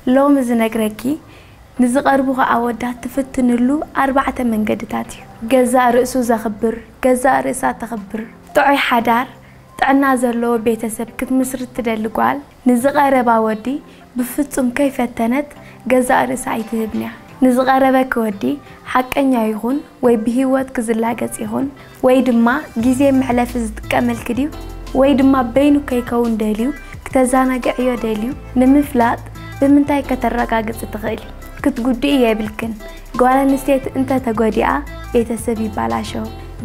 ሎሚ ዝነግረኪ ንዝቐርቡኻ ኣወዳት ትፍትንሉ ኣርባዕተ መንገድታት እዩ። ገዛእ ርእሱ ዘኽብር፣ ገዛእ ርእሳ ተኽብር። ጥዑይ ሓዳር ጥዕና ዘለዎ ቤተሰብ ክትምስርት ትደሊ ጓል ንዝቐረባ ወዲ ብፍጹም ከይፈተነት ገዛእ ርእሳ ኣይትህብንያ። ንዝቐረበኪ ወዲ ሓቀኛ ይኹን ወይ ብህይወትኪ ዝላገጽ ይኹን ወይ ድማ ግዜ መሕለፊ ዝጥቀመልኪ ድዩ ወይ ድማ በይኑ ከይከውን ደልዩ ክተዘናግዕዮ ደልዩ ንምፍላጥ ብምንታይ ከተረጋግጺ ትኽእሊ? ክትጉድኢ የብልክን። ጓል ኣንስተይቲ እንተ ተጎዲኣ ቤተሰብ ይባላሾ።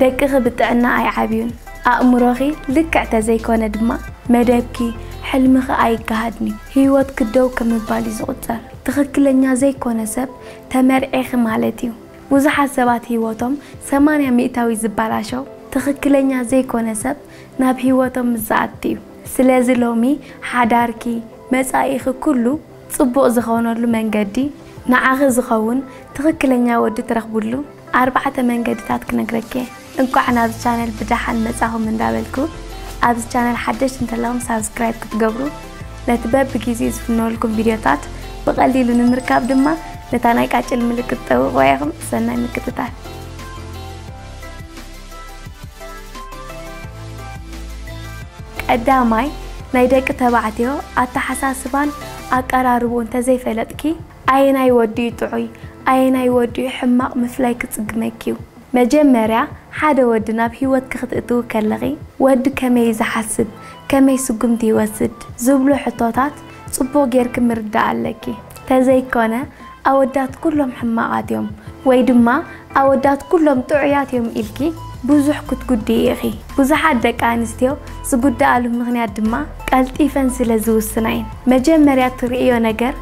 ደቅኺ ብጥዕና ኣይዓብዩን። ኣእምሮኺ ልክዕ ተዘይኮነ ድማ መደብኪ፣ ሕልምኺ ኣይገሃድን እዩ። ህይወትኪ ደው ከም ምባል እዩ ዝቑጸር። ትኽክለኛ ዘይኮነ ሰብ ተመርዒኺ ማለት እዩ። ብዙሓት ሰባት ህይወቶም ሰማንያ ሚእታዊ ዝባላሸው ትኽክለኛ ዘይኮነ ሰብ ናብ ህይወቶም ምስ ዝኣቱ እዩ። ስለዚ ሎሚ ሓዳርኪ፣ መጻኢኺ ኩሉ ጽቡቕ ዝኾነሉ መንገዲ ንዓኺ ዝኸውን ትኽክለኛ ወዲ ትረኽብሉ ኣርባዕተ መንገድታት ክነግረኪ እየ። እንኳዕ ናብዚ ቻነል ብደሓን መጻኹም እንዳበልኩ ኣብዚ ቻነል ሓደሽቲ እንተለኹም ሳብስክራይብ ክትገብሩ ነቲ በብግዜኡ ዝፍነወልኩም ቪድዮታት ብቐሊሉ ንምርካብ ድማ ነታ ናይ ቃጭል ምልክት ጠውቑዋ ኢኹም። ሰናይ ምክትታል። ቀዳማይ ናይ ደቂ ተባዕትዮ ኣተሓሳስባን ኣቀራርቦ እንተዘይፈለጥኪ ኣየናይ ወዲ እዩ ጥዑይ ኣየናይ ወዲ እዩ ሕማቕ ምፍላይ ክጽግመኪ እዩ። መጀመርያ ሓደ ወዲ ናብ ህይወትኪ ክትእትዊ ከለኺ ወዲ ከመይ እዩ ዝሓስብ ከመይ ስጉምቲ ይወስድ ዝብሉ ሕቶታት ጽቡቕ ጌርኪ ምርዳእ ኣለኪ። ተዘይኮነ ኣወዳት ኩሎም ሕማቓት እዮም ወይ ድማ ኣወዳት ኩሎም ጥዑያት እዮም ኢልኪ ብዙሕ ክትጉድኢ ኢኺ። ብዙሓት ደቂ ኣንስትዮ ዝጉድኣሉ ምኽንያት ድማ ቀልጢፈን ስለ ዝውስና እየን። መጀመርያ ትርእዮ ነገር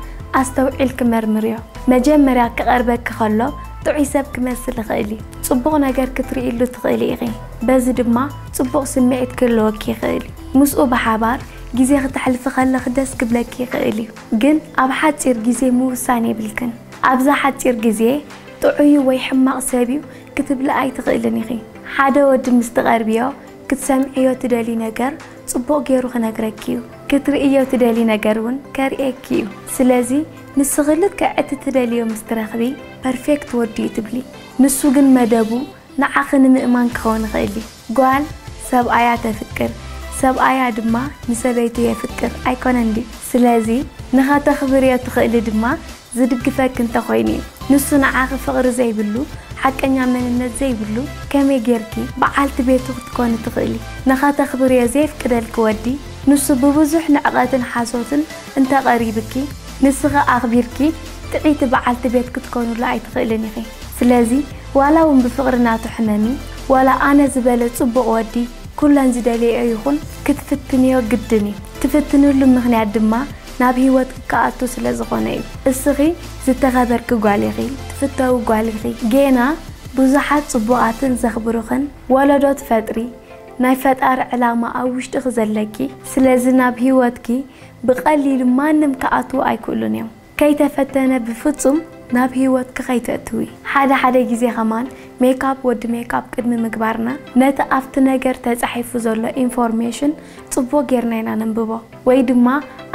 ኣስተውዒልኪ መርምርዮ። መጀመርያ ክቐርበኪ ከሎ ጥዑይ ሰብ ክመስል ይኽእል እዩ። ጽቡቕ ነገር ክትርእይሉ ትኽእሊ ኢኺ። በዚ ድማ ጽቡቕ ስምዒት ክህልወኪ ይኽእል እዩ። ምስኡ ብሓባር ግዜ ክተሕልፊ ከለኺ ደስ ክብለኪ ይኽእል እዩ። ግን ኣብ ሓጺር ግዜ ምውሳን የብልክን። ኣብዛ ሓጺር ግዜ ጥዑዩ ወይ ሕማቕ ሰብ እዩ ክትብሊ ኣይትኽእልን ኢኺ። ሓደ ወዲ ምስ ትቐርብዮ ክትሰምዕዮ ትደልዩ ነገር ጽቡቕ ገይሩ ክነግረኪ እዩ። ክትርእዮ ትደልዩ ነገር እውን ከርእየኪ እዩ። ስለዚ ንስኺ ልክዕ እቲ ትደልዮ ምስ ትረኽቢ ፐርፌክት ወዲ እዩ ትብሊ። ንሱ ግን መደቡ ንዓኺ ንምእማን ክኸውን ይኽእል እዩ። ጓል ሰብኣያ ተፍቅር፣ ሰብኣያ ድማ ንሰበይቱ የፍቅር ኣይኮነን ድዩ? ስለዚ ንኸተኽብርዮ ትኽእሊ ድማ ዝድግፈኪ እንተኾይኑ እዩ። ንሱ ንዓኺ ፍቕሪ ዘይብሉ፣ ሓቀኛ መንነት ዘይብሉ ከመይ ጌርኪ በዓልቲ ቤቱ ክትኮኒ ትኽእሊ? ንኸተኽብርዮ ዘየፍቅደልኪ ወዲ ንሱ ብብዙሕ ንዕቐትን ሓሶትን እንተቐሪብኪ ንስኺ ኣኽቢርኪ ጥዕይቲ በዓልቲ ቤት ክትኮንሉ ኣይትኽእልን ኢኺ። ስለዚ ዋላ እውን ብፍቕሪ ናቱ ሕመሚ፣ ዋላ ኣነ ዝበለ ጽቡቕ ወዲ ኩለን ዝደልየኦ ይኹን ክትፍትንዮ ግድን እዩ። ትፍትንሉ ምኽንያት ድማ ናብ ህይወትኪ ክኣቱ ስለ ዝኾነ እዩ። እስኺ ዝተኸበርኪ ጓል ኢኺ፣ ትፍተዊ ጓል ኢኺ። ጌና ብዙሓት ጽቡቓትን ዘኽብሩኽን ወለዶ ትፈጥሪ፣ ናይ ፈጣሪ ዕላማ ኣብ ውሽጥኺ ዘለኪ። ስለዚ ናብ ህይወትኪ ብቐሊሉ ማንም ክኣትዉ ኣይክእሉን እዮም። ከይተፈተነ ብፍጹም ናብ ህይወትኪ ከይተእትዊ። ሓደ ሓደ ግዜ ከማን ሜካፕ ወዲ ሜካፕ ቅድሚ ምግባርና ነቲ ኣብቲ ነገር ተጻሒፉ ዘሎ ኢንፎርሜሽን ጽቡቕ ጌርና ኢና ነንብቦ ወይ ድማ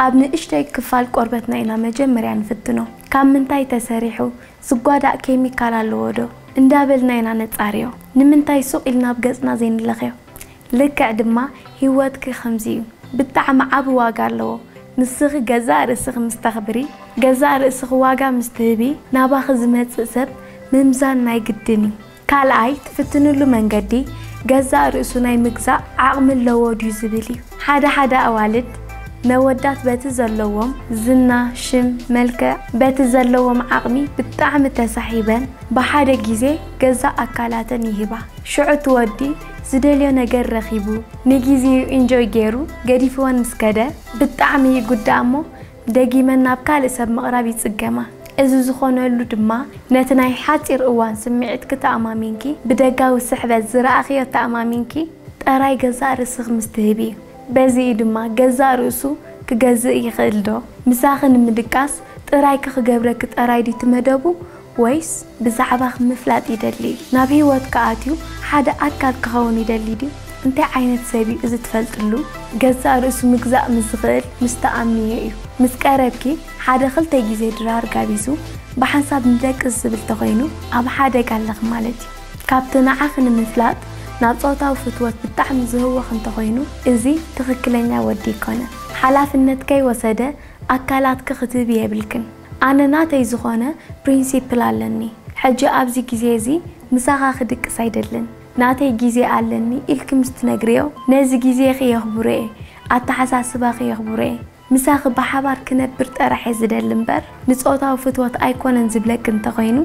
ኣብ ንእሽተይ ክፋል ቆርበትና ኢና መጀመርያ ንፍትኖ። ካብ ምንታይ ተሰሪሑ? ዝጓዳእ ኬሚካል ኣለዎ ዶ? እንዳበልና ኢና ነጻርዮ። ንምንታይ ሱቕ ኢልና ኣብ ገጽና ዘይንለኽዮ? ልክዕ ድማ ህይወትኪ ከምዚ እዩ። ብጣዕሚ ዓቢ ዋጋ ኣለዎ። ንስኺ ገዛእ ርእስኺ ምስ ተኽብሪ፣ ገዛእ ርእስኺ ዋጋ ምስ ትህቢ፣ ናባኺ ዝመጽእ ሰብ ምምዛን ናይ ግድን እዩ። ካልኣይ ትፍትንሉ መንገዲ ገዛእ ርእሱ ናይ ምግዛእ ዓቕሚ ኣለዎ ድዩ ዝብል እዩ። ሓደ ሓደ ኣዋልድ ነወዳት በቲ ዘለዎም ዝና፣ ሽም፣ መልክዕ፣ በቲ ዘለዎም ዓቕሚ ብጣዕሚ ተሳሒበን ብሓደ ግዜ ገዛእ ኣካላተን ይህባ። ሽዑ እቲ ወዲ ዝደልዮ ነገር ረኺቡ ንጊዜኡ ኢንጆይ ገይሩ ገዲፍወን ምስ ከደ ብጣዕሚ ይጉዳእ እሞ ደጊመን ናብ ካልእ ሰብ ምቕራብ ይጽገማ። እዚ ዝኾነሉ ድማ ነቲ ናይ ሓጺር እዋን ስምዒትኪ ተኣማሚንኪ ብደጋዊ ስሕበት ዝረኣኽዮ ተኣማሚንኪ ጥራይ ገዛእ ርእስኺ ምስ ትህቢ እዩ። በዚ እዩ ድማ ገዛእ ርእሱ ክገዝእ ይኽእል ዶ? ምሳኺ ንምድቃስ ጥራይኪ ክገብረኪ ጥራይ ድዩ እቲ መደቡ ወይስ ብዛዕባኺ ምፍላጥ ይደሊ እዩ? ናብ ህይወትኪ ኣትዩ ሓደ ኣካል ክኸውን ይደሊ ድዩ? እንታይ ዓይነት ሰብ እዩ እዚ ትፈልጥሉ? ገዛእ ርእሱ ምግዛእ ምስ ዝኽእል ምስ ተኣምንዮ እዩ። ምስ ቀረብኪ ሓደ ክልተ ግዜ ድራር ጋቢሱ ብሓንሳብ ንደቅስ ዝብል ተኾይኑ ኣብ ሓደጋ ኣለኺ ማለት እዩ። ካብቲ ንዓኺ ንምፍላጥ ናብ ጾታዊ ፍትወት ብጣዕሚ ዝህወኽ እንተኾይኑ እዚ ትኽክለኛ ወዲ ኣይኮነን። ሓላፍነት ከይወሰደ ኣካላትኪ ክትህቢ የብልክን። ኣነ ናተይ ዝኾነ ፕሪንሲፕል ኣለኒ። ሕጂ ኣብዚ ግዜ እዚ ምሳኻ ክድቅስ ኣይደልን። ናተይ ግዜ ኣለኒ ኢልኪ ምስ ትነግርዮ ነዚ ግዜኺ የኽብሮ እየ፣ ኣተሓሳስባኺ የኽብሮ እየ። ምሳኺ ብሓባር ክነብር ጥራሕ እየ ዝደሊ እምበር ንጾታዊ ፍትወት ኣይኮነን ዝብለኪ እንተኾይኑ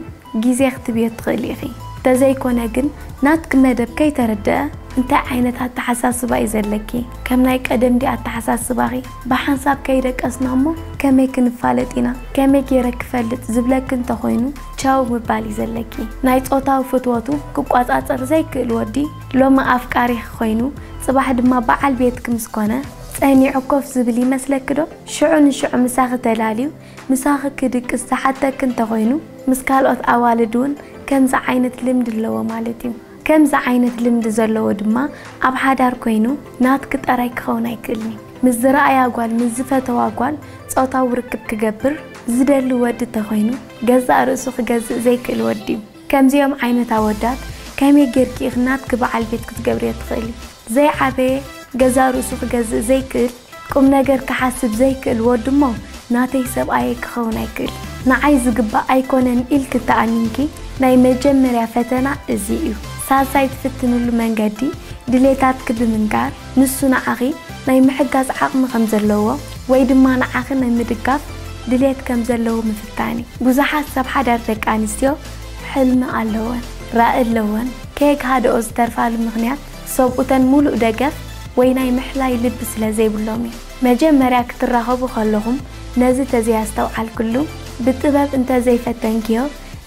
ግዜ ክትብዮ ትኽእሊ ኢኺ። ተዘይኮነ ግን ናትኪ መደብ ከይተረደአ እንታይ ዓይነት ኣተሓሳስባ እዩ ዘለኪ? ከም ናይ ቀደም ድዩ ኣተሓሳስባኺ? ብሓንሳብ ከይደቀስና እሞ ከመይ ክንፋለጥ ኢና? ከመይ ገይረ ክፈልጥ ዝብለኪ እንተኾይኑ ቻው ምባል እዩ ዘለኪ። ናይ ጾታዊ ፍትወቱ ክቆጻጸር ዘይክእል ወዲ ሎሚ ኣፍቃሪኺ ኮይኑ ጽባሕ ድማ በዓል ቤትኪ ምስ ኮነ ጸኒዑ ኮፍ ዝብል ይመስለኪ ዶ? ሽዑ ንሽዑ ምሳኺ ተላልዩ ምሳኺ ክድቅስ ዝሓተኪ እንተኾይኑ ምስ ካልኦት ኣዋልድ እውን ከምዚ ዓይነት ልምዲ ኣለዎ ማለት እዩ። ከምዚ ዓይነት ልምዲ ዘለዎ ድማ ኣብ ሓዳር ኮይኑ ናትኪ ጥራይ ክኸውን ኣይክእልን እዩ። ምስ ዝረኣያ ጓል፣ ምስ ዝፈተዋ ጓል ጾታዊ ርክብ ክገብር ዝደሊ ወዲ እንተኾይኑ ገዛእ ርእሱ ክገዝእ ዘይክእል ወዲ እዩ። ከምዚኦም ዓይነት ኣወዳት ከመይ ጌርኪ ኢኺ ናትኪ በዓል ቤት ክትገብርዮ ትኽእሊ? ዘይዓበየ፣ ገዛእ ርእሱ ክገዝእ ዘይክእል፣ ቁም ነገር ክሓስብ ዘይክእል ወዲ እሞ ናተይ ሰብኣየይ ክኸውን ኣይክእል። ንዓይ ዝግባእ ኣይኮነን ኢልኪ ተኣሚንኪ ናይ መጀመርያ ፈተና እዚ እዩ። ሳልሳይ ትፍትንሉ መንገዲ ድሌታትኪ ብምንጋር ንሱ ንዓኺ ናይ ምሕጋዝ ዓቕሚ ከም ዘለዎ ወይ ድማ ንዓኺ ናይ ምድጋፍ ድሌት ከም ዘለዎ ምፍታን እዩ። ብዙሓት ሰብ ሓዳር ደቂ ኣንስትዮ ሕልሚ ኣለወን፣ ራኢ ኣለወን፣ ከየግሃድኦ ዝተርፋሉ ምኽንያት ሰብኡተን ሙሉእ ደገፍ ወይ ናይ ምሕላይ ልቢ ስለ ዘይብሎም እዩ። መጀመርያ ክትራኸቡ ከለኹም ነዚ ተዘያስተውዓልክሉ ብጥበብ እንተዘይፈተንክዮ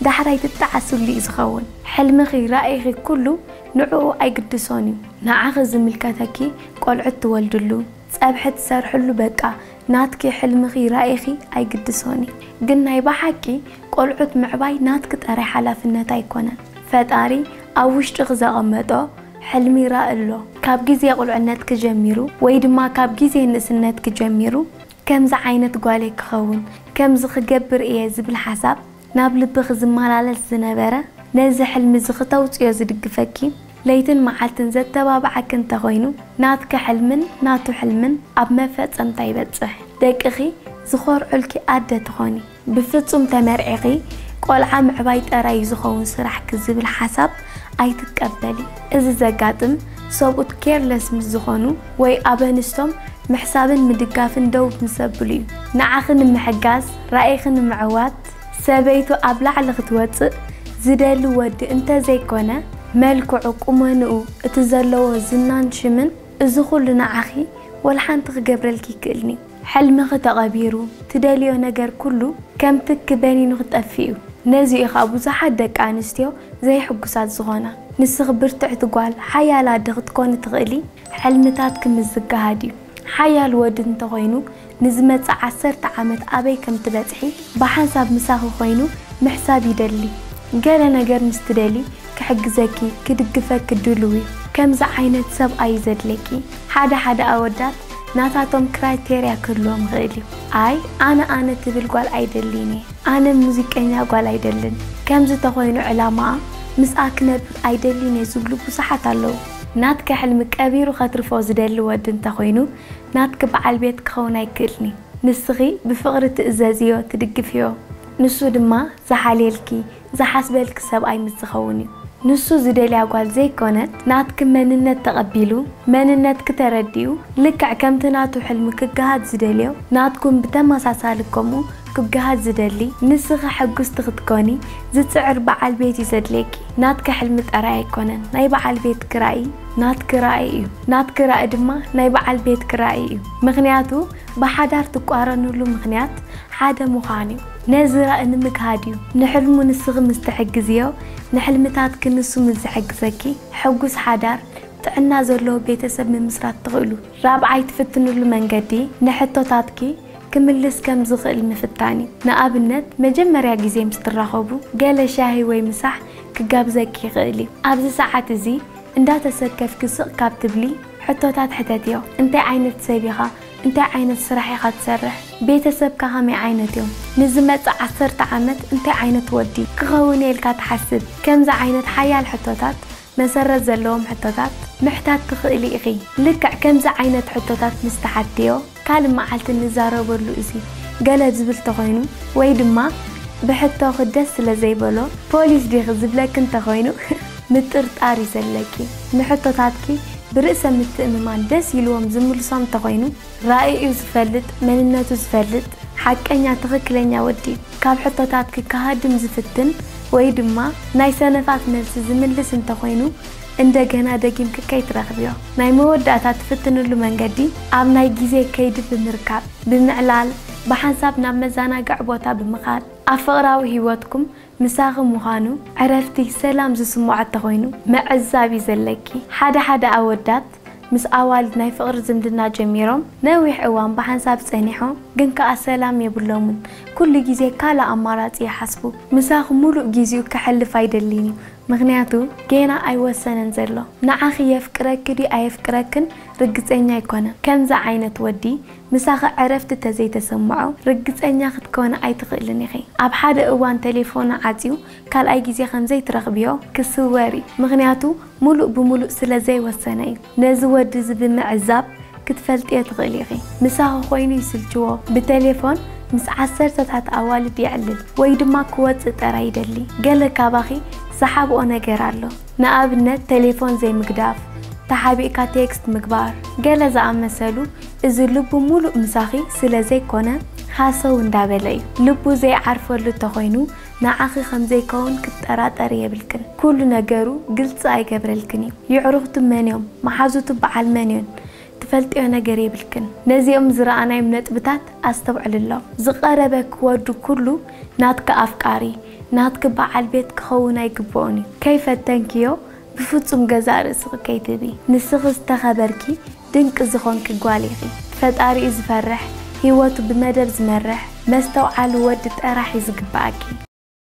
ዳሕራይ ትጠዓስሉ እዩ ዝኸውን። ሕልምኺ ራኢኺ ኩሉ ንዕኡ ኣይግድሶን እዩ። ንዓኺ ዝምልከተኪ ቆልዑት ትወልድሉ፣ ጸብሒ ትሰርሕሉ በቃ ናትኪ ሕልምኺ ራኢኺ ኣይግድሶን እዩ። ግን ናይ ብሓቂ ቆልዑት ምዕባይ ናትኪ ጥራይ ሓላፍነት ኣይኮነን። ፈጣሪ ኣብ ውሽጥኺ ዘቐመጦ ሕልሚ ራኢ ኣሎ። ካብ ግዜ ቁልዕነትኪ ጀሚሩ ወይ ድማ ካብ ግዜ ንእስነትኪ ጀሚሩ ከምዚ ዓይነት ጓል እየ ክኸውን፣ ከምዚ ክገብር እየ ዝብል ሓሳብ ናብ ልብኺ ዝመላለስ ዝነበረ ነዚ ሕልሚ እዚ ክተውፅዮ ዝድግፈኪ ለይትን መዓልትን ዘተባብዓኪ እንተኾይኑ ናትኪ ሕልምን ናቱ ሕልምን ኣብ መፈፀምታ ይበፅሕ። ደቅኺ ዝኾርዑልኪ ኣደ ትኾኒ። ብፍጹም ተመርዒኺ ቆልዓ ምዕባይ ጥራይ እዩ ዝኸውን ስራሕኪ ዝብል ሓሳብ ኣይትቀበሊ። እዚ ዘጋጥም ሰብኡት ኬርለስ ምስ ዝኾኑ ወይ ኣበንስቶም ምሕሳብን ምድጋፍን ደው ምስ ዘብሉ እዩ። ንዓኺ ንምሕጋዝ፣ ራኢኺ ንምዕዋት፣ ሰበይቱ ኣብ ላዕሊ ክትወጽእ ዝደሊ ወዲ እንተዘይኮነ፣ መልክዑ፣ ቁመንኡ፣ እቲ ዘለዎ ዝናን ሽምን፣ እዚ ኩሉ ንዓኺ ወላ ሓንቲ ክገብረልኪ ይክእልኒ። ሕልምኺ ተቐቢሩ፣ ትደልዮ ነገር ኩሉ ከም ትኪ በኒኑ ክጠፍእ እዩ። ነዚ እዩ ኸኣ ብዙሓት ደቂ ኣንስትዮ ዘይሕጉሳት ዝኾና። ንስኺ ብርትዕቲ ጓል፣ ሓያል ኣደ ክትኮኒ ትኽእሊ፣ ሕልምታትኪ ምስ ዝገሃድ እዩ። ሓያል ወዲ እንተኾይኑ፣ ንዝመጽእ ዓሰርተ ዓመት ኣበይ ከም ትበጽሒ ብሓንሳብ ምሳኺ ኮይኑ ምሕሳብ ይደሊ። ገለ ነገር ምስ ትደሊ ክሕግዘኪ፣ ክድግፈኪ ድሉው እዩ። ከምዚ ዓይነት ሰብኣይ እዩ ዘድልየኪ። ሓደ ሓደ ኣወዳት ናታቶም ክራይቴርያ ክህልዎም ይኽእል እዩ። ኣይ፣ ኣነ ኣነ ትብል ጓል ኣይደልይን እየ። ኣነ ሙዚቀኛ ጓል ኣይደልን። ከምዚ ተኾይኑ ዕላማኣ ምስኣ ክነብር ኣይደልን እየ ዝብሉ ብዙሓት ኣለዉ። ናትኪ ሕልሚ ቀቢሩ ከትርፎ ዝደሊ ወዲ እንተኾይኑ ናትኪ በዓል ቤት ክኸውን ኣይክእልን እዩ። ንስኺ ብፍቕሪ ትእዘዝዮ፣ ትድግፍዮ። ንሱ ድማ ዝሓልየልኪ፣ ዝሓስበልኪ ሰብኣይ ምስ ዝኸውን እዩ። ንሱ ዝደልያ ጓል ዘይኮነት፣ ናትኪ መንነት ተቐቢሉ፣ መንነትኪ ተረዲኡ፣ ልክዕ ከምቲ ናቱ ሕልሚ ክገሃድ ዝደልዮ፣ ናትኩም ብተመሳሳሊ ከምኡ ክገሃድ ዝደሊ፣ ንስኺ ሕጉስቲ ክትኮኒ ዝጽዕር በዓል ቤት እዩ ዘድልየኪ። ናትኪ ሕልሚ ጥራይ ኣይኮነን፣ ናይ በዓል ቤትኪ ራኢ ናትኪ ራኢ እዩ። ናትኪ ራኢ ድማ ናይ በዓል ቤትኪ ራኢ እዩ። ምኽንያቱ ብሓዳር ትቋረኑሉ ምኽንያት ሓደ ምዃን እዩ። ነዚ ራኢ ንምግሃድ እዩ። ንሕልሙ ንስኺ ምስ ትሕግዝዮ፣ ንሕልምታትኪ ንሱ ምስ ዝሕግዘኪ፣ ሕጉስ ሓዳር፣ ጥዕና ዘለዎ ቤተሰብ ምምስራት ትኽእሉ። ራብዓይ ትፍትንሉ መንገዲ፣ ንሕቶታትኪ ክምልስ ከም ዝኽእል ምፍታን እዩ። ንኣብነት፣ መጀመርያ ግዜ ምስ ትራኸቡ፣ ገለ ሻሂ ወይ ምሳሕ ክጋብዘኪ ይኽእል እዩ። ኣብዚ ሰዓት እዚ፣ እንዳተሰከፍኪ ስቕ ካብ ትብሊ፣ ሕቶታት ሕተትዮ። እንታይ ዓይነት ሰብ ኢኻ? እንታይ ዓይነት ስራሕ ኢኻ ትሰርሕ? ቤተሰብካ ከመይ ዓይነት እዮም? ንዝመጽእ ዓሰርተ ዓመት እንታይ ዓይነት ወዲ ክኸውን እየ ኢልካ ትሓስብ? ከምዚ ዓይነት ሓያል ሕቶታት፣ መሰረት ዘለዎም ሕቶታት ምሕታት ትኽእሊ ኢኺ። ልክዕ ከምዚ ዓይነት ሕቶታት ምስ ተሓትዮ፣ ካልእ መዓልቲ ንዛረበሉ እዚ ገለ ዝብል ተኾይኑ፣ ወይ ድማ ብሕቶኺ ደስ ስለ ዘይበሎ፣ ፖሊስ ዲኺ ዝብለኪ እንተኾይኑ፣ ምጥርጣር እዩ ዘለኪ። ንሕቶታትኪ ብርእሰ ምትእምማን ደስ ኢልዎም ዝምልሶም እንተኾይኑ፣ ራእዩ ዝፈልጥ፣ መንነቱ ዝፈልጥ፣ ሓቀኛ ትኽክለኛ ወዲ፣ ካብ ሕቶታትኪ ክሃድም ዝፍትን ወይ ድማ ናይ ሰነፋት መልሲ ዝምልስ እንተኾይኑ፣ እንደገና ደጊምኪ ከይትረኽብዮ። ናይ መወዳእታ ትፍትንሉ መንገዲ ኣብ ናይ ግዜ ከይዲ ብምርካብ፣ ብምዕላል፣ ብሓንሳብ ናብ መዘናግዒ ቦታ ብምኻድ፣ ኣብ ፍቕራዊ ህይወትኩም ምሳኺ ምዃኑ፣ ዕረፍቲ፣ ሰላም ዝስምዖ እንተኾይኑ ምዕዛብ እዩ ዘለኪ። ሓደ ሓደ ኣወዳት ምስ ኣዋልድ ናይ ፍቕሪ ዝምድና ጀሚሮም ነዊሕ እዋን ብሓንሳብ ጸኒሖም፣ ግን ከኣ ሰላም የብሎምን። ኩሉ ግዜ ካልእ ኣማራጺ ይሓስቡ። ምሳኺ ሙሉእ ግዜኡ ከሕልፍ ኣይደልን እዩ፣ ምኽንያቱ ጌና ኣይወሰነን ዘሎ። ንዓኺ የፍቅረኪ ድዩ ኣየፍቅረክን ርግጸኛ ኣይኮነን። ከምዚ ዓይነት ወዲ ምሳኺ ዕረፍቲ ተዘይተሰምዖ ርግጸኛ ክትኮኒ ኣይትኽእልን ኢኺ። ኣብ ሓደ እዋን ቴሌፎኑ ዓጽዩ ካልኣይ ግዜ ከም ዘይትረኽብዮ ክስወር እዩ። ምኽንያቱ ሙሉእ ብሙሉእ ስለ ዘይወሰነ እዩ። ነዚ ወዲ እዚ ብምዕዛብ ክትፈልጥዮ ትኽእሊ ኢኺ። ምሳኺ ኮይኑ ይስልችዎ። ብቴሌፎን ምስ ዓሰርተታት ኣዋልድ የዕልል ወይ ድማ ክወጽእ ጥራይ ይደሊ። ገለ ካባኺ ዝሓብኦ ነገር ኣሎ። ንኣብነት ቴሌፎን ዘይምግዳፍ፣ ተሓቢእካ ቴክስት ምግባር፣ ገለ ዝኣመሰሉ። እዚ ልቡ ሙሉእ ምሳኺ ስለ ዘይኮነ ሃሰው እንዳበለ እዩ። ልቡ ዘይዓርፈሉ እንተኾይኑ ንዓኺ ከም ዘይከውን ክትጠራጠሪ የብልክን። ኩሉ ነገሩ ግልጺ ኣይገብረልክን እዩ። የዕሩኽቱ መን እዮም? መሓዙቱ በዓል መን እዮን? ትፈልጥዮ ነገር የብልክን። ነዚኦም ዝረኣናዮም ነጥብታት ኣስተውዕልሎም። ዝቐረበኪ ወዲ ኩሉ ናትኪ ኣፍቃሪ፣ ናትኪ በዓል ቤት ክኸውን ኣይግብኦን እዩ። ከይፈተንክዮ ብፍጹም ገዛእ ርእስኺ ከይትህቢ። ንስኺ ዝተኸበርኪ ድንቂ ዝኾንኪ ጓል ኢኺ። ፈጣሪኡ ዝፈርሕ፣ ህይወቱ ብመደብ ዝመርሕ፣ መስተውዓሊ ወዲ ጥራሕ እዩ ዝግብኣኪ።